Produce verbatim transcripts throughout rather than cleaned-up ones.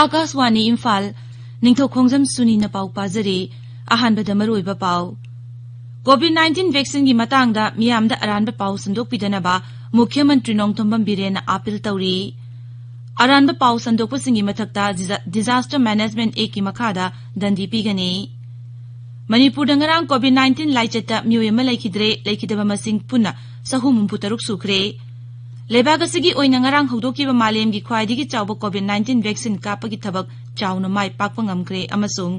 ꯑꯥꯀꯥꯁꯋꯥꯅꯤ ꯏꯝꯐꯥꯜ, ꯅꯤꯡꯊꯧꯈꯣꯡꯖꯝ ꯁꯨꯅꯤꯅ ꯄꯥꯎ ꯄꯥꯖꯔꯤ꯫ ꯑꯍꯥꯟꯕꯗ ꯃꯔꯨꯑꯣꯏꯕ ꯄꯥꯎ꯫ ꯀꯣꯚꯤꯗ ꯅꯥꯏꯟꯇꯤꯟ ꯚꯦꯛꯁꯤꯟꯒꯤ ꯃꯇꯥꯡꯗ ꯃꯤꯌꯥꯝꯗ ꯑꯔꯥꯟꯕ ꯄꯥꯎ ꯁꯟꯗꯣꯛꯄꯤꯗꯅꯕ ꯃꯨꯈ꯭ꯌ ꯃꯟꯇ꯭ꯔꯤ ꯅꯣꯡꯊꯣꯝꯕꯝ ꯕꯤꯔꯦꯟꯅ ꯑꯥꯄꯤꯜ ꯇꯧꯔꯤ꯫ ꯑꯔꯥꯟꯕ ꯄꯥꯎ ꯁꯟꯗꯣꯛꯄꯁꯤꯡꯒꯤ ꯃꯊꯛꯇ ꯗꯤꯖꯥ-, Disaster Management Act ꯀꯤ ꯃꯈꯥꯗ ꯗꯟꯗꯤ ꯄꯤꯒꯅꯤ꯫ ꯃꯅꯤꯄꯨꯔꯗ ꯉꯔꯥꯡ ꯀꯣꯚꯤꯗ ꯅꯥꯏꯟꯇꯤꯟ ꯂꯥꯏꯆꯠꯇ ꯃꯤꯑꯣꯏ ꯑꯃ ꯂꯩꯈꯤꯗ꯭ꯔꯦ, ꯂꯩꯈꯤꯗꯕ ꯃꯁꯤꯡ ꯄꯨꯟꯅ ꯆꯍꯨꯝ ꯍꯨꯝꯐꯨ ꯇꯔꯨꯛ ꯁꯨꯈ꯭ꯔꯦ꯫ ꯂꯩꯕꯥꯛ ꯑꯁꯤꯒꯤ ꯑꯣꯏꯅ ꯉꯔꯥꯡ ꯍꯧꯗꯣꯛꯈꯤꯕ ꯃꯥꯂꯦꯝꯒꯤ ꯈ꯭ꯋꯥꯏꯗꯒꯤ ꯆꯥꯎꯕ ꯀꯣꯚꯤꯗ ꯅꯥꯏꯟꯇꯤꯟ ꯚꯦꯛꯁꯤꯟ ꯀꯥꯞꯄꯒꯤ ꯊꯕꯛ ꯆꯥꯎꯅ ꯃꯥꯏ ꯄꯥꯛꯄ ꯉꯝꯈ꯭ꯔꯦ ꯑꯃꯁꯨꯡ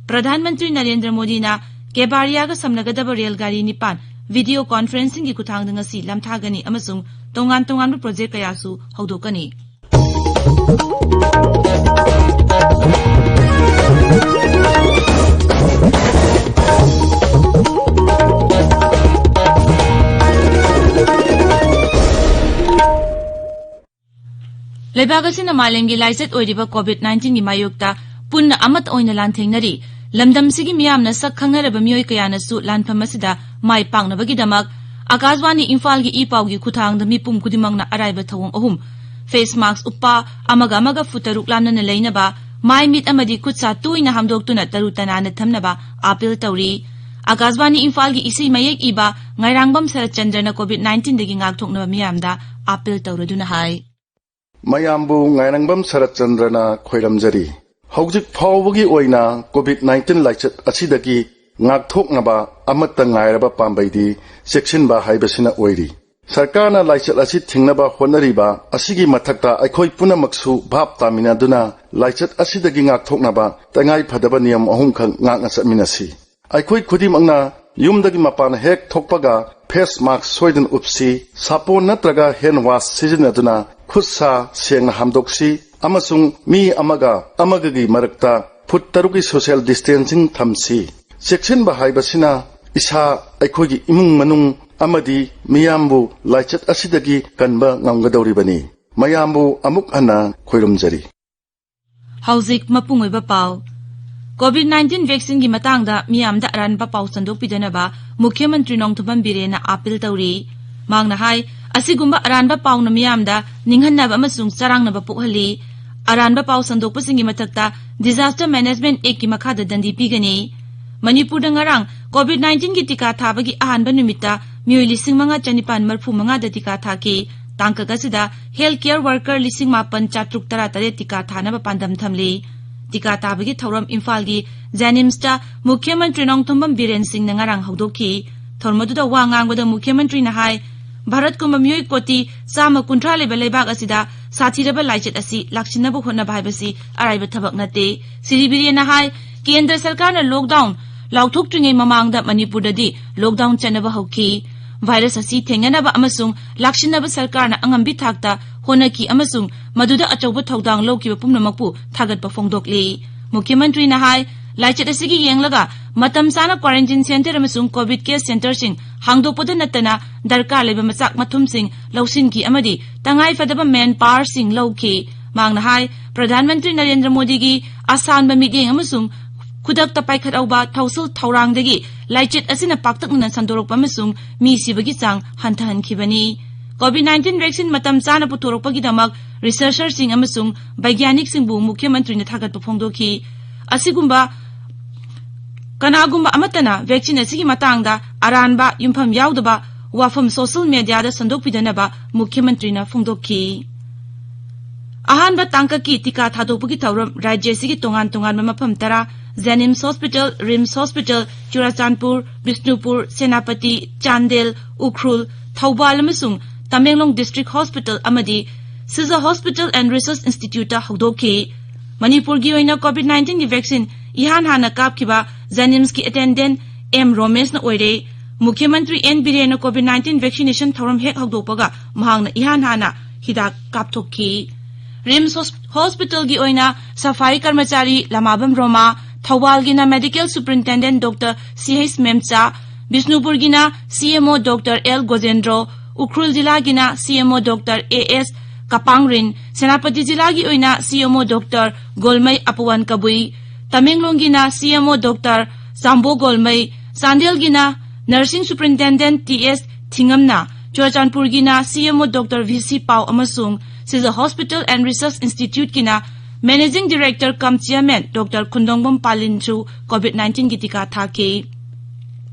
ꯄ꯭ꯔꯙꯥꯟ ꯃꯟꯇ꯭ꯔꯤ ꯅꯔꯦꯟꯗ꯭ꯔ ꯃꯣꯗꯤꯅ ꯀꯦꯕꯥꯔꯤꯌꯥꯒ ꯁꯝꯅꯒꯗꯕ ꯔꯦꯜ ꯒꯥꯔꯤ ꯅꯤꯄꯥꯟ ꯚꯤꯗꯤꯑꯣ ꯀꯣꯟꯐꯔꯦꯟꯁꯤꯡꯒꯤ ꯈꯨꯠꯊꯥꯡꯗ ꯉꯁꯤ ꯂꯝꯊꯥꯒꯅꯤ ꯑꯃꯁꯨꯡ ꯇꯣꯉꯥꯟ ꯇꯣꯉꯥꯟꯕ ꯄ꯭ꯔꯣꯖꯦꯛ ꯀꯌꯥꯁꯨ ꯍꯧꯗꯣꯛꯀꯅꯤ꯫ ꯂꯩꯕꯥꯛ ꯑꯁꯤꯅ ꯃꯥꯂꯦꯝꯒꯤ ꯂꯥꯏꯆꯠ ꯑꯣꯏꯔꯤꯕ ꯀꯣꯚꯤꯗ ꯅꯥꯏꯟꯇꯤꯟꯒꯤ ꯃꯥꯌꯣꯛꯇ ꯄꯨꯟꯅ ꯑꯃꯠꯇ ꯑꯣꯏꯅ ꯂꯥꯟꯊꯦꯡꯅꯔꯤ꯫ ꯂꯝꯗꯝꯁꯤꯒꯤ ꯃꯤꯌꯥꯝꯅ ꯁꯛ ꯈꯪꯅꯔꯕ ꯃꯤꯑꯣꯏ ꯀꯌꯥꯅꯁꯨ ꯂꯥꯟꯐꯝ ꯑꯁꯤꯗ ꯃꯥꯏ ꯄꯥꯛꯅꯕꯒꯤꯗꯃꯛ ꯑꯥꯀꯥꯁꯕꯥꯅꯤ ꯏꯝꯐꯥꯜꯒꯤ ꯏ ꯄꯥꯎꯒꯤ ꯈꯨꯠꯊꯥꯡꯗ ꯃꯤꯄꯨꯝ ꯈꯨꯗꯤꯡꯃꯛꯅ ꯑꯔꯥꯏꯕ ꯊꯧꯑꯣꯡ ꯑꯍꯨꯝ: ꯐꯦꯁ ꯃꯥꯛꯁ ꯎꯞꯄ, ꯑꯃꯒ ꯑꯃꯒ ꯐꯨꯠ ꯇꯔꯨꯛ ꯂꯥꯞꯅꯅ ꯂꯩꯅꯕ, ꯃꯥꯏ ꯃꯤꯠ ꯑꯃꯗꯤ ꯈꯨꯠ ꯁꯥ ꯇꯣꯏꯅ ꯍꯥꯝꯗꯣꯛꯇꯨꯅ ꯇꯔꯨ ꯇꯅꯥꯟꯅ ꯊꯝꯅꯕ ꯑꯥꯄꯤꯜ ꯇꯧꯔꯤ꯫ ꯑꯥꯀꯥꯁꯕꯥꯅꯤ ꯏꯝꯐꯥꯜꯒꯤ ꯏꯁꯩ ꯃꯌꯦꯛ ꯏꯕ ꯉꯥꯏꯔꯥꯡꯕꯝ ꯁꯔꯠꯆꯟꯗ꯭ꯔꯅ ꯀꯣꯚꯤꯗ ꯅꯥꯏꯟꯇꯤꯟꯗꯒꯤ ꯉꯥꯛꯊꯣꯛꯅꯕ ꯃꯤꯌꯥꯝꯗ ꯑꯥꯄꯤꯜ ꯇꯧꯔꯗꯨꯅ ꯍꯥꯏ꯫ ꯃꯌꯥꯝꯕꯨ ꯉꯥꯏꯔꯥꯡꯕꯝ ꯁꯔꯠꯆꯟꯗ꯭ꯔꯅ ꯈꯣꯏꯔꯝꯖꯔꯤ꯫ ꯍꯧꯖꯤꯛ ꯐꯥꯎꯕꯒꯤ ꯑꯣꯏꯅ ꯀꯣꯚꯤꯗ ꯅꯥꯏꯟꯇꯤꯟ ꯂꯥꯏꯆꯠ ꯑꯁꯤꯗꯒꯤ ꯉꯥꯛꯊꯣꯛꯅꯕ ꯑꯃꯠꯇ ꯉꯥꯏꯔꯕ ꯄꯥꯝꯕꯩꯗꯤ ꯆꯦꯛꯁꯤꯟꯕ ꯍꯥꯏꯕꯁꯤꯅ ꯑꯣꯏꯔꯤ꯫ ꯁꯔꯀꯥꯔꯅ ꯂꯥꯏꯆꯠ ꯑꯁꯤ ꯊꯤꯡꯅꯕ ꯍꯣꯠꯅꯔꯤꯕ ꯑꯁꯤꯒꯤ ꯃꯊꯛꯇ ꯑꯩꯈꯣꯏ ꯄꯨꯝꯅꯃꯛꯁꯨ ꯚꯥꯞ ꯇꯥꯃꯤꯟꯅꯗꯨꯅ ꯂꯥꯏꯆꯠ ꯑꯁꯤꯗꯒꯤ ꯉꯥꯛꯊꯣꯛꯅꯕ ꯇꯉꯥꯏ ꯐꯗꯕ ꯅꯤꯌꯝ ꯑꯍꯨꯝꯈꯛ ꯉꯥꯛꯅ ꯆꯠꯃꯤꯟꯅꯁꯤ꯫ ꯑꯩꯈꯣꯏ ꯈꯨꯗꯤꯡꯃꯛꯅ ꯌꯨꯝꯗꯒꯤ ꯃꯄꯥꯟ ꯍꯦꯛ ꯊꯣꯛꯄꯒ ꯐꯦꯁ ꯃꯥꯛꯁ ꯁꯣꯏꯗꯅ ꯎꯞꯁꯤ, ꯁꯥꯄꯣꯟ ꯅꯠꯇ꯭ꯔꯒ ꯍꯦꯟ ꯋꯥꯁ ꯁꯤꯖꯤꯟꯅꯗꯨꯅ ꯈꯨꯠ ꯁꯥ ꯁꯦꯡꯅ ꯍꯥꯝꯗꯣꯛꯁꯤ ꯑꯃꯁꯨꯡ ꯃꯤ ꯑꯃꯒ ꯑꯃꯒꯒꯤ ꯃꯔꯛꯇ ꯐꯨꯠ ꯇꯔꯨꯛꯀꯤ ꯁꯣꯁꯤꯌꯦꯜ ꯗꯤꯁꯇꯦꯟꯁꯤꯡ ꯊꯝꯁꯤ꯫ ꯆꯦꯛꯁꯤꯟꯕ ꯍꯥꯏꯕꯁꯤꯅ ꯏꯁꯥ, ꯑꯩꯈꯣꯏꯒꯤ ꯏꯃꯨꯡ ꯃꯅꯨꯡ ꯑꯃꯗꯤ ꯃꯤꯌꯥꯝꯕꯨ ꯂꯥꯏꯆꯠ ꯑꯁꯤꯗꯒꯤ ꯀꯟꯕ ꯉꯝꯒꯗꯧꯔꯤꯕꯅꯤ꯫ ꯃꯌꯥꯝꯕꯨ ꯑꯃꯨꯛ ꯍꯟꯅ ꯈꯣꯏꯔꯨꯝꯖꯔꯤ꯫ ꯍꯧꯖꯤꯛ ꯃꯄꯨꯡ ꯑꯣꯏꯕ ꯄꯥꯎ꯫ ꯀꯣꯚꯤꯗ ꯅꯥꯏꯟꯇꯤꯟ ꯚꯦꯛꯁꯤꯟꯒꯤ ꯃꯇꯥꯡꯗ ꯃꯤꯌꯥꯝꯗ ꯑꯔꯥꯟꯕ ꯄꯥꯎ ꯁꯟꯗꯣꯛꯄꯤꯗꯅꯕ ꯃꯨꯈ꯭ꯌ ꯃꯟꯇ꯭ꯔꯤ ꯅꯣꯡꯊꯣꯝꯕꯝ ꯕꯤꯔꯦꯟꯅ ꯑꯥꯄꯤꯜ ꯇꯧꯔꯤ꯫ ꯃꯍꯥꯛꯅ ꯍꯥꯏ, ꯑꯁꯤꯒꯨꯝꯕ ꯑꯔꯥꯟꯕ ꯄꯥꯎꯅ ꯃꯤꯌꯥꯝꯗ ꯅꯤꯡꯍꯟꯅꯕ ꯑꯃꯁꯨꯡ ꯆꯔꯥꯡꯅꯕ ꯄꯣꯛꯍꯜꯂꯤ꯫ ꯑꯔꯥꯟꯕ ꯄꯥꯎ ꯁꯟꯗꯣꯛꯄꯁꯤꯡꯒꯤ ꯃꯊꯛꯇ Disaster Management Actꯀꯤ ꯃꯈꯥꯗ ꯗꯟꯗꯤ ꯄꯤꯒꯅꯤ꯫ ꯃꯅꯤꯄꯨꯔꯗ ꯉꯔꯥꯡ COVID nineteen ꯒꯤ ꯇꯤꯀꯥ ꯊꯥꯕꯒꯤ ꯑꯍꯥꯟꯕ ꯅꯨꯃꯤꯠꯇ ꯃꯤꯑꯣꯏ ꯂꯤꯁꯤꯡ ꯃꯉꯥ ꯆꯅꯤꯄꯥꯟ ꯃꯔꯤꯐꯨ ꯃꯉꯥꯗ ꯇꯤꯀꯥ ꯊꯥꯈꯤ꯫ ꯇꯥꯡꯀꯛ ꯑꯁꯤꯗ health care worker ꯂꯤꯁꯤꯡ ꯃꯥꯄꯟ ꯆꯥꯇ꯭ꯔꯨꯛ ꯇꯔꯥ ꯇꯔꯦꯠ ꯇꯤꯀꯥ ꯊꯥꯅꯕ ꯄꯥꯟꯗꯝ ꯊꯝꯂꯤ꯫ ꯇꯤꯀꯥ ꯊꯥꯕꯒꯤ ꯊꯧꯔꯝ ꯏꯝꯐꯥꯜꯒꯤ JNIMSꯇ ꯃꯨꯈ꯭ꯌ ꯃꯟꯇ꯭ꯔꯤ ꯅꯣꯡꯊꯣꯝꯕꯝ ꯕꯤꯔꯦꯟ ꯁꯤꯡꯅ ꯉꯔꯥꯡ ꯍꯧꯗꯣꯛꯈꯤ꯫ ꯊꯧꯔꯝ ꯑꯗꯨꯗ ꯋꯥ ꯉꯥꯡꯕꯗ ꯃꯨꯈ꯭ꯌ ꯃꯟꯇ꯭ꯔꯤꯅ ꯍꯥꯏ, ꯚꯥꯔꯠꯀꯨꯝꯕ ꯃꯤꯑꯣꯏ ꯀꯣꯇꯤ ꯆꯥꯝꯃ ꯀꯨꯟꯊ꯭ꯔꯥ ꯂꯩꯕ ꯂꯩꯕꯥꯛ ꯑꯁꯤꯗ ꯁꯥꯊꯤꯔꯕ ꯂꯥꯏꯆꯠ ꯑꯁꯤ ꯂꯥꯛꯁꯤꯟꯅꯕ ꯍꯣꯠꯅꯕ ꯍꯥꯏꯕꯁꯤ ꯑꯔꯥꯏꯕ ꯊꯕꯛ ꯅꯠꯇꯦ꯫ ꯁ꯭ꯔꯤ ꯕꯤꯔꯦꯟꯅ ꯍꯥꯏ, ꯀꯦꯟꯗ꯭ꯔ ꯁꯔꯀꯥꯔꯅ lockdown ꯂꯥꯎꯊꯣꯛꯇ꯭ꯔꯤꯉꯩ ꯃꯃꯥꯡꯗ ꯃꯅꯤꯄꯨꯔꯗꯗꯤ lockdown ꯆꯠꯅꯕ ꯍꯧꯈꯤ꯫ ꯚꯥꯏꯔꯁ ꯑꯁꯤ ꯊꯦꯡꯅꯅꯕ ꯑꯃꯁꯨꯡ ꯂꯥꯛꯁꯤꯟꯅꯕ ꯁꯔꯀꯥꯔꯅ ꯑꯉꯝꯕꯤ ꯊꯥꯛꯇ ꯍꯣꯠꯅꯈꯤ ꯑꯃꯁꯨꯡ ꯃꯗꯨꯗ ꯑꯆꯧꯕ ꯊꯧꯗꯥꯡ ꯂꯧꯈꯤꯕ ꯄꯨꯝꯅꯃꯛꯄꯨ ꯊꯥꯒꯠꯄ ꯐꯣꯡꯗꯣꯛꯂꯤ꯫ ꯃꯨꯈ꯭ꯌ ꯃꯟꯇ꯭ꯔꯤꯅ ꯍꯥꯏ, ꯂꯥꯏꯆꯠ ꯑꯁꯤꯒꯤ ꯌꯦꯡꯂꯒ ꯃꯇꯝ ꯆꯥꯅ quarantine centre ꯑꯃꯁꯨꯡ COVID care centreꯁꯤꯡ ꯍꯥꯡꯗꯣꯛꯄꯗ ꯅꯠꯇꯅ ꯗꯔꯀꯥꯔ ꯂꯩꯕ ꯃꯆꯥꯛ ꯃꯊꯨꯝꯁꯤꯡ ꯂꯧꯁꯤꯟꯈꯤ ꯑꯃꯗꯤ ꯇꯉꯥꯏ ꯐꯗꯕ manpowerꯁꯤꯡ ꯂꯧꯈꯤ꯫ ꯃꯍꯥꯛꯅ ꯍꯥꯏ, ꯄ꯭ꯔꯙꯥꯟ ꯃꯟꯇ꯭ꯔꯤ ꯅꯔꯦꯟꯗ꯭ꯔ ꯃꯣꯗꯤꯒꯤ ꯑꯁꯥꯟꯕ ꯃꯤꯠꯌꯦꯡ ꯑꯃꯁꯨꯡ ꯈꯨꯗꯛꯇ ꯄꯥꯏꯈꯠꯍꯧꯕ ꯊꯧꯁꯤꯜ ꯊꯧꯔꯥꯡꯗꯒꯤ ꯂꯥꯏꯆꯠ ꯑꯁꯤꯅ ꯄꯥꯛꯇꯛꯅꯅ ꯁꯟꯗꯣꯔꯛꯄ ꯑꯃꯁꯨꯡ ꯃꯤ ꯁꯤꯕꯒꯤ ꯆꯥꯡ ꯍꯟꯊꯍꯟꯈꯤꯕꯅꯤ꯫ COVID nineteen vaccine ꯃꯇꯝ ꯆꯥꯅ ꯄꯨꯊꯣꯔꯛꯄꯒꯤꯗꯃꯛ researcherꯁꯤꯡ ꯑꯃꯁꯨꯡ ꯕꯩꯒ꯭ꯌꯥꯅꯤꯛꯁꯤꯡꯕꯨ ꯃꯨꯈ꯭ꯌ ꯃꯟꯇ꯭ꯔꯤꯅ ꯊꯥꯒꯠꯄ ꯐꯣꯡꯗꯣꯛꯈꯤ꯫ ꯑꯁꯤꯒꯨꯝꯕ ꯀꯅꯥꯒꯨꯝꯕ ꯑꯃꯠꯇꯅ vaccine ꯑꯁꯤꯒꯤ ꯃꯇꯥꯡꯗ ꯑꯔꯥꯟꯕ, ꯌꯨꯝꯐꯝ ꯌꯥꯎꯗꯕ ꯋꯥꯐꯝ social mediaꯗ ꯁꯟꯗꯣꯛꯄꯤꯗꯅꯕ ꯃꯨꯈ꯭ꯌ ꯃꯟꯇ꯭ꯔꯤꯅ ꯐꯣꯡꯗꯣꯛꯈꯤ꯫ ꯑꯍꯥꯟꯕ ꯇꯥꯡꯀꯛꯀꯤ ꯇꯤꯀꯥ ꯊꯥꯗꯣꯛꯄꯒꯤ ꯊꯧꯔꯝ ꯔꯥꯖ꯭ꯌ ꯑꯁꯤꯒꯤ ꯇꯣꯉꯥꯟ ꯇꯣꯉꯥꯟꯕ ꯃꯐꯝ ꯇꯔꯥ, JNIMS Hospital, RIMS Hospital, Churachandpur, Bishnupur, Senapati, Chandel, Ukhrul, Thoubal ꯑꯃꯁꯨꯡ ꯇꯃꯦꯡꯂꯣꯡ District Hospital ꯑꯃꯗꯤ Shija Hospital and Research Instituteꯇ ꯍꯧꯗꯣꯛꯈꯤ꯫ ꯃꯅꯤꯄꯨꯔꯒꯤ ꯑꯣꯏꯅ COVID nineteenꯒꯤ vaccine ꯏꯍꯥꯟ ꯍꯥꯟꯅ ꯀꯥꯞꯈꯤꯕ JNIMSꯀꯤ attendant ꯑꯦꯝ ꯔꯣꯃꯦꯁꯅ ꯑꯣꯏꯔꯦ꯫ ꯃꯨꯈ꯭ꯌ ꯃꯟꯇ꯭ꯔꯤ ꯑꯦꯟ ꯕꯤꯔꯦꯟꯅ COVID nineteen vaccination ꯊꯧꯔꯝ ꯍꯦꯛ ꯍꯧꯗꯣꯛꯄꯒ ꯃꯍꯥꯛꯅ ꯏꯍꯥꯟ ꯍꯥꯟꯅ ꯍꯤꯗꯥꯛ ꯀꯥꯞꯊꯣꯛꯈꯤ꯫ RIMS ꯍꯣꯁ-, Hospitalꯒꯤ ꯑꯣꯏꯅ ꯁꯐꯥꯏ ꯀꯔꯃꯆꯥꯔꯤ ꯂꯃꯥꯕꯝ ꯔꯣꯃꯥ, ꯊꯧꯕꯥꯜꯒꯤꯅ Medical Superintendent Doctor C H Memcha, ꯕꯤꯁꯅꯨꯄꯨꯔꯒꯤꯅ CMO Doctor L Gojendro, Ukhrul ꯖꯤꯂꯥꯒꯤꯅ CMO Doctor A S Kapangrin, Senapati ꯖꯤꯂꯥꯒꯤ ꯑꯣꯏꯅ CMO Doctor ꯒꯣꯜꯃꯩ ꯑꯄꯨꯋꯥꯟ ꯀꯕꯨꯏ, ꯇꯃꯦꯡꯂꯣꯡꯒꯤꯅ CMO Doctor ꯆꯥꯝꯕꯣ ꯒꯣꯜꯃꯩ, ꯆꯥꯟꯗꯦꯜꯒꯤꯅ Nursing Superintendent ꯇꯤ ꯑꯦꯁ ꯊꯤꯡꯉꯝꯅ, ꯆꯨꯔꯆꯥꯟꯄꯨꯔꯒꯤꯅ CMO Doctor V C Pau ꯑꯃꯁꯨꯡ ꯁꯤꯖ Hospital and Research Institute ꯀꯤꯅ Managing Director cum Chairman Doctor ꯈꯨꯟꯗꯣꯡꯕꯝ ꯄꯥꯂꯤꯟꯁꯨ COVID nineteen ꯒꯤ ꯇꯤꯀꯥ ꯊꯥꯈꯤ꯫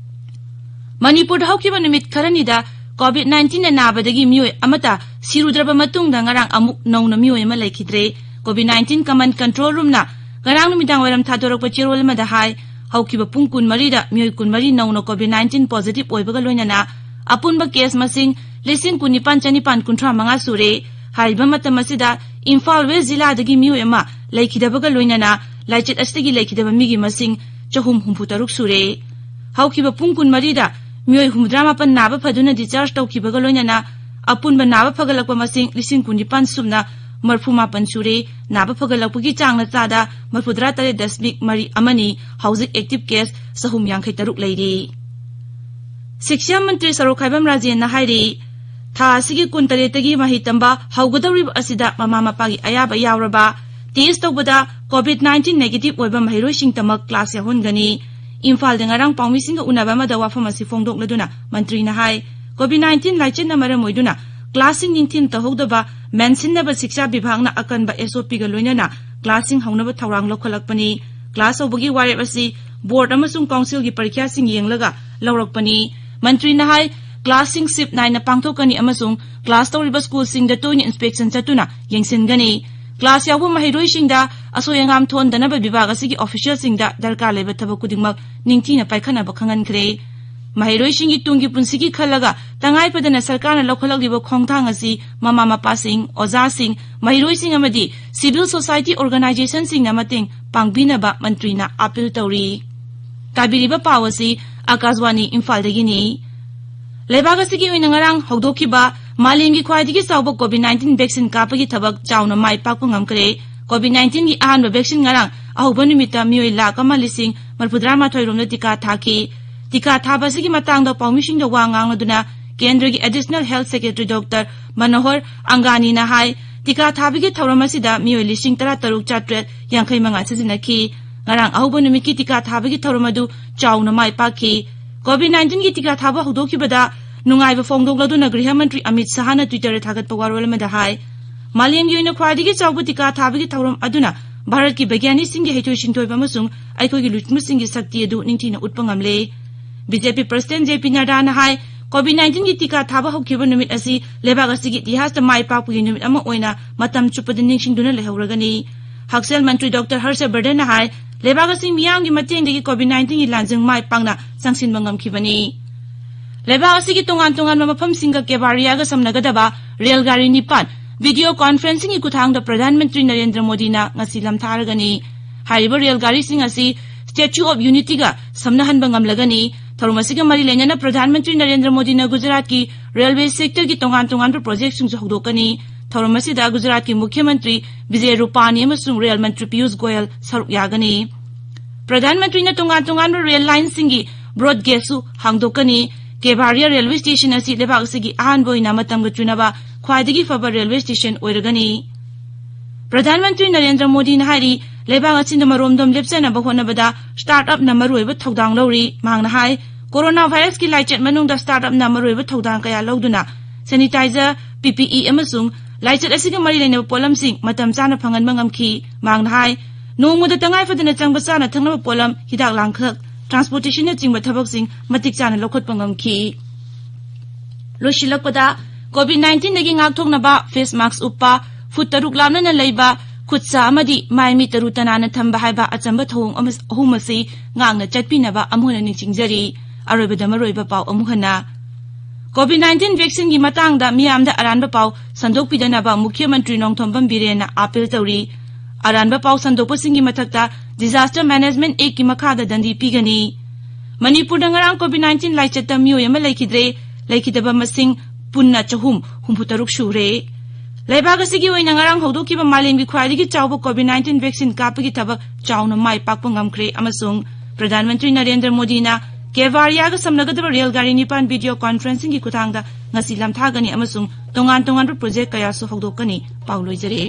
ꯃꯅꯤꯄꯨꯔꯗ ꯍꯧꯈꯤꯕ ꯅꯨꯃꯤꯠ ꯈꯔꯅꯤꯗ COVID nineteen ꯅ ꯅꯥꯕꯗꯒꯤ ꯃꯤꯑꯣꯏ ꯑꯃꯠꯇ ꯁꯤꯔꯨꯗ꯭ꯔꯕ ꯃꯇꯨꯡꯗ ꯉꯔꯥꯡ ꯑꯃꯨꯛ ꯅꯧꯅ ꯃꯤꯑꯣꯏ ꯑꯃ ꯂꯩꯈꯤꯗ꯭ꯔꯦ꯫ COVID nineteen Command Control Room ꯅ ꯉꯔꯥꯡ ꯅꯨꯃꯤꯗꯥꯡ ꯋꯥꯏꯔꯝ ꯊꯥꯗꯣꯔꯛꯄ ꯆꯦꯔꯣꯜ ꯑꯃꯗ ꯍꯥꯏ, ꯍꯧꯈꯤꯕ ꯄꯨꯡ ꯀꯨꯟꯃꯔꯤꯗ ꯃꯤꯑꯣꯏ ꯀꯨꯟꯃꯔꯤ ꯅꯧꯅ COVID nineteen positive ꯑꯣꯏꯕꯒ ꯂꯣꯏꯅꯅ ꯑꯄꯨꯟꯕ case ꯃꯁꯤꯡ ꯂꯤꯁꯤꯡ ꯀꯨꯟꯅꯤꯄꯥꯟ ꯆꯅꯤꯄꯥꯟ ꯀꯨꯟꯊ꯭ꯔꯥ ꯃꯉꯥ ꯁꯨꯔꯦ꯫ ꯍꯥꯏꯔꯤꯕ ꯃꯇꯝ ꯑꯁꯤꯗ ꯏꯝꯐꯥꯜ West ꯖꯤꯂꯥꯗꯒꯤ ꯃꯤꯑꯣꯏ ꯑꯃ ꯂꯩꯈꯤꯗꯕꯒ ꯂꯣꯏꯅꯅ ꯂꯥꯏꯆꯠ ꯑꯁꯤꯗꯒꯤ ꯂꯩꯈꯤꯗꯕ ꯃꯤꯒꯤ ꯃꯁꯤꯡ ꯆꯍꯨꯝ ꯍꯨꯝꯐꯨ ꯇꯔꯨꯛ ꯁꯨꯔꯦ꯫ ꯍꯧꯈꯤꯕ ꯄꯨꯡ ꯀꯨꯟꯃꯔꯤꯗ ꯃꯤꯑꯣꯏ ꯍꯨꯝꯐꯨꯇꯔꯥ ꯃꯥꯄꯟ ꯅꯥꯕ ꯐꯗꯨꯅ discharge ꯇꯧꯈꯤꯕꯒ ꯂꯣꯏꯅꯅ ꯑꯄꯨꯟꯕ ꯅꯥꯕ ꯐꯒꯠꯂꯛꯄ ꯃꯁꯤꯡ ꯂꯤꯁꯤꯡ ꯀꯨꯟꯅꯤꯄꯥꯟ ꯁꯨꯞꯅ ꯃꯔꯤꯐꯨ ꯃꯥꯄꯟ ꯁꯨꯔꯦ꯫ ꯅꯥꯕ ꯐꯒꯠꯂꯛꯄꯒꯤ ꯆꯥꯡꯅ ꯆꯥꯗ ꯃꯔꯤꯐꯨꯇꯔꯥ ꯇꯔꯦꯠ ꯗꯁꯃꯤꯛ ꯃꯔꯤ ꯑꯃꯅꯤ꯫ ꯍꯧꯖꯤꯛ active case ꯆꯍꯨꯝ ꯌꯥꯡꯈꯩ ꯇꯔꯨꯛ ꯂꯩꯔꯤ꯫ ꯁꯤꯛꯁꯥ ꯃꯟꯇ꯭ꯔꯤ ꯁꯣꯔꯣꯛꯈꯥꯏꯕꯝ ꯔꯥꯖꯦꯟꯅ ꯍꯥꯏꯔꯤ, ꯊꯥ ꯑꯁꯤꯒꯤ ꯀꯨꯟꯇꯔꯦꯠꯇꯒꯤ ꯃꯍꯩ ꯇꯝꯕ ꯍꯧꯒꯗꯧꯔꯤꯕ ꯑꯁꯤꯗ ꯃꯃꯥ ꯃꯄꯥꯒꯤ ꯑꯌꯥꯕ ꯌꯥꯎꯔꯕ, test ꯇꯧꯕꯗ COVID nineteen negative ꯑꯣꯏꯕ ꯃꯍꯩꯔꯣꯏꯁꯤꯡꯇꯃꯛ class ꯌꯥꯎꯍꯟꯒꯅꯤ꯫ ꯏꯝꯐꯥꯜꯗ ꯉꯔꯥꯡ ꯄꯥꯎꯃꯤꯁꯤꯡꯒ ꯎꯅꯕ ꯑꯃꯗ ꯋꯥꯐꯝ ꯑꯁꯤ ꯐꯣꯡꯗꯣꯛꯂꯗꯨꯅ ꯃꯟꯇ꯭ꯔꯤꯅ ꯍꯥꯏ, COVID nineteen ꯂꯥꯏꯆꯠꯅ ꯃꯔꯝ ꯑꯣꯏꯗꯨꯅ classꯁꯤꯡ ꯅꯤꯡꯊꯤꯅ ꯇꯧꯍꯧꯗꯕ ꯃꯦꯟꯁꯤꯟꯅꯕ ꯁꯤꯛꯁꯥ ꯕꯤꯚꯥꯒꯅ ꯑꯀꯟꯕ SOPꯒ ꯂꯣꯏꯅꯅ classꯁꯤꯡ ꯍꯧꯅꯕ ꯊꯧꯔꯥꯡ ꯂꯧꯈꯠꯂꯛꯄꯅꯤ꯫ Class ꯍꯧꯕꯒꯤ ꯋꯥꯔꯦꯞ ꯑꯁꯤ board ꯑꯃꯁꯨꯡ councilꯒꯤ ꯄꯔꯤꯈ꯭ꯌꯥꯁꯤꯡ ꯌꯦꯡꯂꯒ ꯂꯧꯔꯛꯄꯅꯤ꯫ ꯃꯟꯇ꯭ꯔꯤꯅ ꯍꯥꯏ, classꯁꯤꯡ shift ꯅꯥꯏꯅ ꯄꯥꯡꯊꯣꯛꯀꯅꯤ ꯑꯃꯁꯨꯡ class ꯇꯧꯔꯤꯕ schoolꯁꯤꯡꯗ ꯇꯣꯏꯅ inspection ꯆꯠꯇꯨꯅ ꯌꯦꯡꯁꯤꯟꯒꯅꯤ꯫ Class ꯌꯥꯎꯕ ꯃꯍꯩꯔꯣꯏꯁꯤꯡꯗ ꯑꯁꯣꯏ ꯑꯉꯥꯝ ꯊꯣꯛꯍꯟꯗꯅꯕ ꯕꯤꯚꯥꯒ ꯑꯁꯤꯒꯤ officialꯁꯤꯡꯗ ꯗꯔꯀꯥꯔ ꯂꯩꯕ ꯊꯕꯛ ꯈꯨꯗꯤꯡꯃꯛ ꯅꯤꯡꯊꯤꯅ ꯄꯥꯏꯈꯠꯅꯕ ꯈꯪꯍꯟꯈ꯭ꯔꯦ꯫ ꯃꯍꯩꯔꯣꯏꯁꯤꯡꯒꯤ ꯇꯨꯡꯒꯤ ꯄꯨꯟꯁꯤꯒꯤ ꯈꯜꯂꯒ ꯇꯉꯥꯏ ꯐꯗꯅ ꯁꯔꯀꯥꯔꯅ ꯂꯧꯈꯠꯂꯛꯂꯤꯕ ꯈꯣꯡꯊꯥꯡ ꯑꯁꯤ ꯃꯃꯥ ꯃꯄꯥꯁꯤꯡ, ꯑꯣꯖꯥꯁꯤꯡ, ꯃꯍꯩꯔꯣꯏꯁꯤꯡ ꯑꯃꯗꯤ civil society organizationꯁꯤꯡꯅ ꯃꯇꯦꯡ ꯄꯥꯡꯕꯤꯅꯕ ꯃꯟꯇ꯭ꯔꯤꯅ appeal ꯇꯧꯔꯤ꯫ ꯇꯥꯕꯤꯔꯤꯕ ꯄꯥꯎ ꯑꯁꯤ ꯑꯀꯥꯁꯕꯥꯅꯤ ꯏꯝꯐꯥꯜꯗꯒꯤꯅꯤ꯫ ꯂꯩꯕꯥꯛ ꯑꯁꯤꯒꯤ ꯑꯣꯏꯅ ꯉꯔꯥꯡ ꯍꯧꯗꯣꯛꯈꯤꯕ ꯃꯥꯂꯦꯝꯒꯤ ꯈ꯭ꯋꯥꯏꯗꯒꯤ ꯆꯥꯎꯕ COVID nineteen vaccine ꯀꯥꯞꯄꯒꯤ ꯊꯕꯛ ꯆꯥꯎꯅ ꯃꯥꯏ ꯄꯥꯛꯄ ꯉꯝꯈ꯭ꯔꯦ꯫ COVID nineteenꯒꯤ ꯑꯍꯥꯟꯕ vaccine ꯉꯔꯥꯡ ꯑꯍꯧꯕ ꯅꯨꯃꯤꯠꯇ ꯃꯤꯑꯣꯏ ꯂꯥꯈ ꯑꯃ ꯂꯤꯁꯤꯡ ꯃꯔꯤꯐꯨꯇꯔꯥ ꯃꯥꯊꯣꯏ ꯔꯣꯝꯗ ꯇꯤꯀꯥ ꯊꯥꯈꯤ꯫ ꯇꯤꯀꯥ ꯊꯥꯕ ꯑꯁꯤꯒꯤ ꯃꯇꯥꯡꯗ ꯄꯥꯎꯃꯤꯁꯤꯡꯗ ꯋꯥ ꯉꯥꯡꯂꯗꯨꯅ ꯀꯦꯟꯗ꯭ꯔꯒꯤ Additional Health Secretary Doctor ꯃꯅꯣꯍꯔ ꯑꯪꯒꯥꯅꯤꯅ ꯍꯥꯏ, ꯇꯤꯀꯥ ꯊꯥꯕꯒꯤ ꯊꯧꯔꯝ ꯑꯁꯤꯗ ꯃꯤꯑꯣꯏ ꯂꯤꯁꯤꯡ ꯇꯔꯥ ꯇꯔꯨꯛ ꯆꯥꯇ꯭ꯔꯦꯠ ꯌꯥꯡꯈꯩ ꯃꯉꯥ ꯁꯤꯖꯤꯟꯅꯈꯤ꯫ ꯉꯔꯥꯡ ꯑꯍꯧꯕ ꯅꯨꯃꯤꯠꯀꯤ ꯇꯤꯀꯥ ꯊꯥꯕꯒꯤ ꯊꯧꯔꯝ ꯑꯗꯨ ꯆꯥꯎꯅ ꯃꯥꯏ ꯄꯥꯛꯈꯤ꯫ COVID nineteenꯒꯤ ꯇꯤꯀꯥ ꯊꯥꯕ ꯍꯧꯗꯣꯛꯈꯤꯕꯗ ꯅꯨꯡꯉꯥꯏꯕ ꯐꯣꯡꯗꯣꯛꯂꯗꯨꯅ ꯒ꯭ꯔꯤꯍ ꯃꯟꯇ꯭ꯔꯤ ꯑꯃꯤꯠ ꯁꯍꯥꯅ Twitterꯗ ꯊꯥꯒꯠꯄ ꯋꯥꯔꯣꯜ ꯑꯃꯗ ꯍꯥꯏ, ꯃꯥꯂꯦꯝꯒꯤ ꯑꯣꯏꯅ ꯈ꯭ꯋꯥꯏꯗꯒꯤ ꯆꯥꯎꯕ ꯇꯤꯀꯥ ꯊꯥꯕꯒꯤ ꯊꯧꯔꯝ ꯑꯗꯨꯅ ꯚꯥꯔꯠꯀꯤ ꯕꯩꯒ꯭ꯌꯥꯅꯤꯁꯤꯡꯒꯤ ꯍꯩꯊꯣꯏ ꯁꯤꯡꯊꯣꯏꯕ ꯑꯃꯁꯨꯡ ꯑꯩꯈꯣꯏꯒꯤ ꯂꯨꯆꯤꯡꯕꯁꯤꯡꯒꯤ ꯁꯛꯇꯤ ꯑꯗꯨ ꯅꯤꯡꯊꯤꯅ ꯎꯠꯄ ꯉꯝꯂꯦ꯫ ꯕꯤ ꯖꯦ ꯄꯤ ꯄ꯭ꯔꯁꯤꯗꯦꯟꯠ ꯖꯦ ꯄꯤ ꯅꯗ꯭ꯗꯥꯅ ꯍꯥꯏ, ꯀꯣꯚꯤꯗ ꯅꯥꯏꯟꯇꯤꯟꯒꯤ ꯇꯤꯀꯥ ꯊꯥꯕ ꯍꯧꯈꯤꯕ ꯅꯨꯃꯤꯠ ꯑꯁꯤ ꯂꯩꯕꯥꯛ ꯑꯁꯤꯒꯤ ꯏꯇꯤꯍꯥꯁꯇ ꯃꯥꯏ ꯄꯥꯛꯄꯒꯤ ꯅꯨꯃꯤꯠ ꯑꯃ ꯑꯣꯏꯅ ꯃꯇꯝ ꯆꯨꯞꯄꯗ ꯅꯤꯡꯁꯤꯡꯗꯨꯅ ꯂꯩꯍꯧꯔꯒꯅꯤ꯫ ꯍꯛꯁꯦꯜ ꯃꯟꯇ꯭ꯔꯤ ꯗꯣꯛꯇꯔ ꯍꯔꯁ ꯕꯔꯙꯟꯅ ꯍꯥꯏ, ꯂꯩꯕꯥꯛ ꯑꯁꯤ ꯃꯤꯌꯥꯝꯒꯤ ꯃꯇꯦꯡꯗꯒꯤ ꯀꯣꯚꯤꯗ ꯅꯥꯏꯟꯇꯤꯟꯒꯤ ꯂꯥꯟꯖꯪ ꯃꯥꯏ ꯄꯥꯛꯅ ꯆꯪꯁꯤꯟꯕ ꯉꯝꯈꯤꯕꯅꯤ꯫ ꯂꯩꯕꯥꯛ ꯑꯁꯤꯒꯤ ꯇꯣꯉꯥꯟ ꯇꯣꯉꯥꯟꯕ ꯃꯐꯝꯁꯤꯡꯒ ꯀꯦꯕꯥꯔꯤꯌꯥꯒ ꯁꯝꯅꯒꯗꯕ ꯔꯦꯜ ꯒꯥꯔꯤ ꯅꯤꯄꯥꯟ ꯚꯤꯗꯤꯑꯣ ꯀꯣꯟꯐꯔꯦꯟꯁꯤꯡꯒꯤ ꯈꯨꯠꯊꯥꯡꯗ ꯄ꯭ꯔꯙꯥꯟ ꯃꯟꯇ꯭ꯔꯤ ꯅꯔꯦꯟꯗ꯭ꯔ ꯃꯣꯗꯤꯅ ꯉꯁꯤ ꯂꯝꯊꯥꯔꯒꯅꯤ꯫ ꯍꯥꯏꯔꯤꯕ ꯔꯦꯜ ꯒꯥꯔꯤꯁꯤꯡ ꯑꯁꯤ ꯁ꯭ꯇꯦꯆꯨ ꯑꯣꯐ ꯌꯨꯅꯤꯇꯤꯒ ꯁꯝꯅꯍꯟꯕ ꯉꯝꯂꯒꯅꯤ꯫ ꯊꯧꯔꯝ ꯑꯁꯤꯒ ꯃꯔꯤ ꯂꯩꯅꯅ ꯄ꯭ꯔꯙꯥꯟ ꯃꯟꯇ꯭ꯔꯤ ꯅꯔꯦꯟꯗ꯭ꯔ ꯃꯣꯗꯤꯅ ꯒꯨꯖꯔꯥꯠꯀꯤ ꯔꯦꯜꯋꯦ ꯁꯦꯛꯇꯔꯒꯤ ꯇꯣꯉꯥꯟ ꯇꯣꯉꯥꯟꯕ ꯄ꯭ꯔꯣꯖꯦꯛꯁꯤꯡꯁꯨ ꯍꯧꯗꯣꯛꯀꯅꯤ꯫ ꯊꯧꯔꯝ ꯑꯁꯤꯗ ꯒꯨꯖꯔꯥꯠꯀꯤ ꯃꯨꯈ꯭ꯌ ꯃꯟꯇ꯭ꯔꯤ ꯕꯤꯖꯦ ꯔꯨꯄꯥꯅꯤ ꯑꯃꯁꯨꯡ ꯔꯦꯜ ꯃꯟꯇ꯭ꯔꯤ ꯄꯤꯌꯨꯁ ꯒꯣꯌꯜ ꯁꯔꯨꯛ ꯌꯥꯒꯅꯤ꯫ ꯄ꯭ꯔꯙꯥꯟ ꯃꯟꯇ꯭ꯔꯤꯅ ꯇꯣꯉꯥꯟ ꯇꯣꯉꯥꯟꯕ ꯔꯦꯜ ꯂꯥꯏꯟꯁꯤꯡꯒꯤ ꯕ꯭ꯔꯣꯗ ꯒꯦꯖꯁꯨ ꯍꯥꯡꯗꯣꯛꯀꯅꯤ꯫ ꯀꯦꯕꯥꯔꯤꯌꯥ ꯔꯦꯜꯋꯦ ꯁ꯭ꯇꯦꯁꯟ ꯑꯁꯤ ꯂꯩꯕꯥꯛ ꯑꯁꯤꯒꯤ ꯑꯍꯥꯟꯕ ꯑꯣꯏꯅ ꯃꯇꯝꯒ ꯆꯨꯅꯕ ꯈ꯭ꯋꯥꯏꯗꯒꯤ ꯐꯕ ꯔꯦꯜꯋꯦ ꯁ꯭ꯇꯦꯁꯟ ꯑꯣꯏꯔꯒꯅꯤ꯫ ꯄ꯭ꯔꯙꯥꯟ ꯃꯟꯇ꯭ꯔꯤ ꯅꯔꯦꯟꯗ꯭ꯔ ꯃꯣꯗꯤꯅ ꯍꯥꯏꯔꯤ, ꯂꯩꯕꯥꯛ ꯑꯁꯤꯅ ꯃꯔꯣꯝꯗꯣꯝ ꯂꯦꯞꯆꯅꯕ ꯍꯣꯠꯅꯕꯗ ꯁ꯭ꯇꯥꯔꯠ ꯑꯞꯅ ꯃꯔꯨꯑꯣꯏꯕ ꯊꯧꯗꯥꯡ ꯂꯧꯔꯤ꯫ ꯃꯍꯥꯛꯅ ꯍꯥꯏ, ꯀꯣꯔꯣꯅꯥ ꯚꯥꯏꯔꯁꯀꯤ ꯂꯥꯏꯆꯠ ꯃꯅꯨꯡꯗ ꯁ꯭ꯇꯥꯔꯠ ꯑꯞꯅ ꯃꯔꯨꯑꯣꯏꯕ ꯊꯧꯗꯥꯡ ꯀꯌꯥ ꯂꯧꯗꯨꯅ ꯁꯦꯅꯤꯇꯥꯏꯖꯔ, ꯄꯤ ꯄꯤ ꯏ ꯑꯃꯁꯨꯡ ꯂꯥꯏꯆꯠ ꯑꯁꯤꯒ ꯃꯔꯤ ꯂꯩꯅꯕ ꯄꯣꯠꯂꯝꯁꯤꯡ ꯃꯇꯝ ꯆꯥꯅ ꯐꯪꯍꯟꯕ ꯉꯝꯈꯤ꯫ ꯃꯍꯥꯛꯅ ꯍꯥꯏ, ꯅꯣꯡꯃꯗ ꯇꯉꯥꯏ ꯐꯗꯅ ꯆꯪꯕ ꯆꯥꯅ ꯊꯛꯅꯕ ꯄꯣꯠꯂꯝ, ꯍꯤꯗꯥꯛ ꯂꯥꯡꯊꯛ, ꯇ꯭ꯔꯥꯟꯁꯄꯣꯔꯇꯦꯁꯟꯅꯆꯤꯡꯕ ꯊꯕꯛꯁꯤꯡ ꯃꯇꯤꯛ ꯆꯥꯅ ꯂꯧꯈꯠꯄ ꯉꯝꯈꯤ꯫ ꯂꯣꯏꯁꯤꯜꯂꯛꯄꯗ, ꯀꯣꯚꯤꯗ ꯅꯥꯏꯟꯇꯤꯟꯗꯒꯤ ꯉꯥꯛꯊꯣꯛꯅꯕ ꯐꯦꯁ ꯃꯥꯛꯁ ꯎꯞꯄ, ꯐꯨꯠ ꯇꯔꯨꯛ ꯂꯥꯞꯅꯅ ꯂꯩꯕ, ꯈꯨꯠ ꯁꯥ ꯑꯃꯗꯤ ꯃꯥꯏ ꯃꯤꯠ ꯇꯔꯨ ꯇꯅꯥꯟꯅ ꯊꯝꯕ ꯍꯥꯏꯕ ꯑꯆꯝꯕ ꯊꯧꯑꯣꯡ ꯑꯃ-, ꯑꯍꯨꯝ ꯑꯁꯤ ꯉꯥꯛꯅ ꯆꯠꯄꯤꯅꯕ ꯑꯃꯨꯛ ꯍꯟꯅ ꯅꯤꯡꯁꯤꯡꯖꯔꯤ꯫ ꯑꯔꯣꯏꯕꯗ ꯃꯔꯨꯑꯣꯏꯕ ꯄꯥꯎ ꯑꯃꯨꯛ ꯍꯟꯅ꯫ ꯀꯣꯚꯤꯗ ꯅꯥꯏꯟꯇꯤꯟ ꯚꯦꯛꯁꯤꯟꯒꯤ ꯃꯇꯥꯡꯗ ꯃꯤꯌꯥꯝꯗ ꯑꯔꯥꯟꯕ ꯄꯥꯎ ꯁꯟꯗꯣꯛꯄꯤꯗꯅꯕ ꯃꯨꯈ꯭ꯌ ꯃꯟꯇ꯭ꯔꯤ ꯅꯣꯡꯊꯣꯝꯕꯝ ꯕꯤꯔꯦꯟꯅ ꯑꯥꯄꯤꯜ ꯇꯧꯔꯤ꯫ ꯑꯔꯥꯟꯕ ꯄꯥꯎ ꯁꯟꯗꯣꯛꯄꯁꯤꯡꯒꯤ ꯃꯊꯛꯇ ꯗꯤꯖꯥꯁꯇꯔ ꯃꯦꯅꯦꯖꯃꯦꯟꯠ ꯑꯦꯛꯀꯤ ꯃꯈꯥꯗ ꯗꯟꯗꯤ ꯄꯤꯒꯅꯤ꯫ ꯃꯅꯤꯄꯨꯔꯗ ꯉꯔꯥꯡ ꯀꯣꯚꯤꯗ ꯅꯥꯏꯟꯇꯤꯟ ꯂꯥꯏꯆꯠꯇ ꯃꯤꯑꯣꯏ ꯑꯃ ꯂꯩꯈꯤꯗ꯭ꯔꯦ꯫ ꯂꯩꯈꯤꯗꯕ ꯃꯁꯤꯡ ꯄꯨꯟꯅ ꯆꯍꯨꯝ ꯍꯨꯝꯐꯨ ꯇꯔꯨꯛ ꯁꯨꯔꯦ꯫ ꯂꯩꯕꯥꯛ ꯑꯁꯤꯒꯤ ꯑꯣꯏꯅ ꯉꯔꯥꯡ ꯍꯧꯗꯣꯛꯈꯤꯕ ꯃꯥꯂꯦꯝꯒꯤ ꯈ꯭ꯋꯥꯏꯗꯒꯤ ꯆꯥꯎꯕ ꯀꯣꯚꯤꯗ ꯅꯥꯏꯟꯇꯤꯟ ꯚꯦꯛꯁꯤꯟ ꯀꯥꯞꯄꯒꯤ ꯊꯕꯛ ꯆꯥꯎꯅ ꯃꯥꯏ ꯄꯥꯛꯄ ꯉꯝꯈ꯭ꯔꯦ ꯑꯃꯁꯨꯡ ꯄ꯭ꯔꯙꯥꯟ ꯃꯟꯇ꯭ꯔꯤ ꯅꯔꯦꯟꯗ꯭ꯔ ꯃꯣꯗꯤꯅ ꯀꯦꯕꯥꯔꯤꯌꯥꯒ ꯁꯝꯅꯒꯗꯕ ꯔꯦꯜ ꯒꯥꯔꯤ ꯅꯤꯄꯥꯟ ꯚꯤꯗꯤꯑꯣ ꯀꯣꯟꯐꯔꯦꯟꯁꯤꯡꯒꯤ ꯈꯨꯠꯊꯥꯡꯗ ꯉꯁꯤ ꯂꯝꯊꯥꯒꯅꯤ ꯑꯃꯁꯨꯡ ꯇꯣꯉꯥꯟ ꯇꯣꯉꯥꯟꯕ ꯄ꯭ꯔꯣꯖꯦꯛ ꯀꯌꯥꯁꯨ ꯍꯧꯗꯣꯛꯀꯅꯤ꯫ ꯄꯥꯎ ꯂꯣꯏꯖꯔꯦ꯫